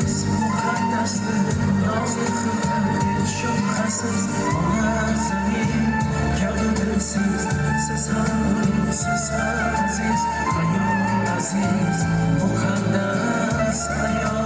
Aziz, muqaddasdir, nozik xilqat, shubhasiz, ona zamin kabidirsiz. Siz ham ulug', siz ham aziz, ayol aziz, muqaddas ayol.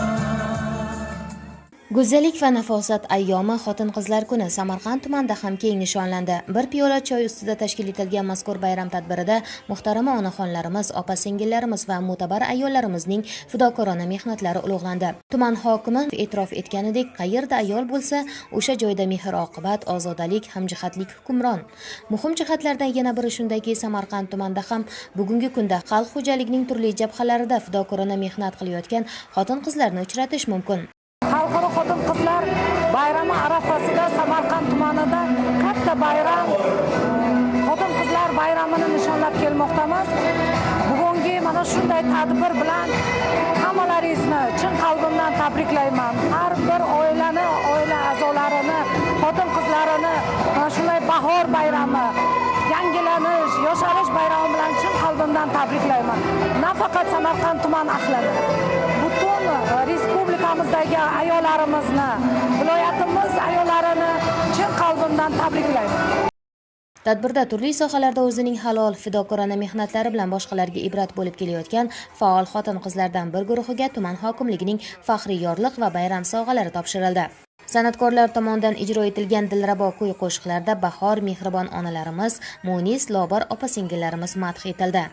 Go'zallik va nafosat ayyomi, Xotin-qizlar kuni Samarqand tumanida ham keng nishonlandi. Bir piyola choy ustida tashkil etilgan mazkur bayram tadbirida muhtarama onaxonlarimiz, opa-singillarimiz va mo'tabar ayollarimizning fidokorona mehnatlari ulug'landi. Tuman hokimi e'tirof etganidek, qayerda ayol bo'lsa, o'sha joyda mehr-oqibat, ozodalik, hamjihatlik hukmron. Muhim jihatlardan yana biri shundaki, Samarqand tumanida ham bugungi kunda xalq xo'jaligining turli jabhalarida fidokorona mehnat qilayotgan xotin-qizlarni uchratish mumkin. Xalqaro xotin-qizlar bayrami arafasida Samarqand tumanida katta bayram, xotin-qizlar bayramini nishonlab kelmoqdamiz. Bugungi mana shunday tadbir bilan hammalaringizni chin qalbimdan tabriklayman. Har bir oilani, oila a'zolarini, xotin-qizlarini mana shunday bahor bayrami, yangilanish, yosharish bayrami bilan chin qalbimdan tabriklayman. Nafaqat Samarqand tuman ahlini, butun respublikamizdagi ayollarimizni, viloyatimiz ayollarini chin qalbimdan tabriklayman. Tadbirda turli sohalarda o'zining halol, fidokorona mehnatlari bilan boshqalarga ibrat bo'lib kelayotgan faol xotin-qizlardan bir guruhiga tuman hokimligining faxriy yorliq va bayram sovg'alari topshirildi. San'atkorlar tomonidan ijro etilgan dilrabo kuy-qo'shiqlarda bahor, mehribon onalarimiz, munis, lobar opa-singillarimiz madh etildi.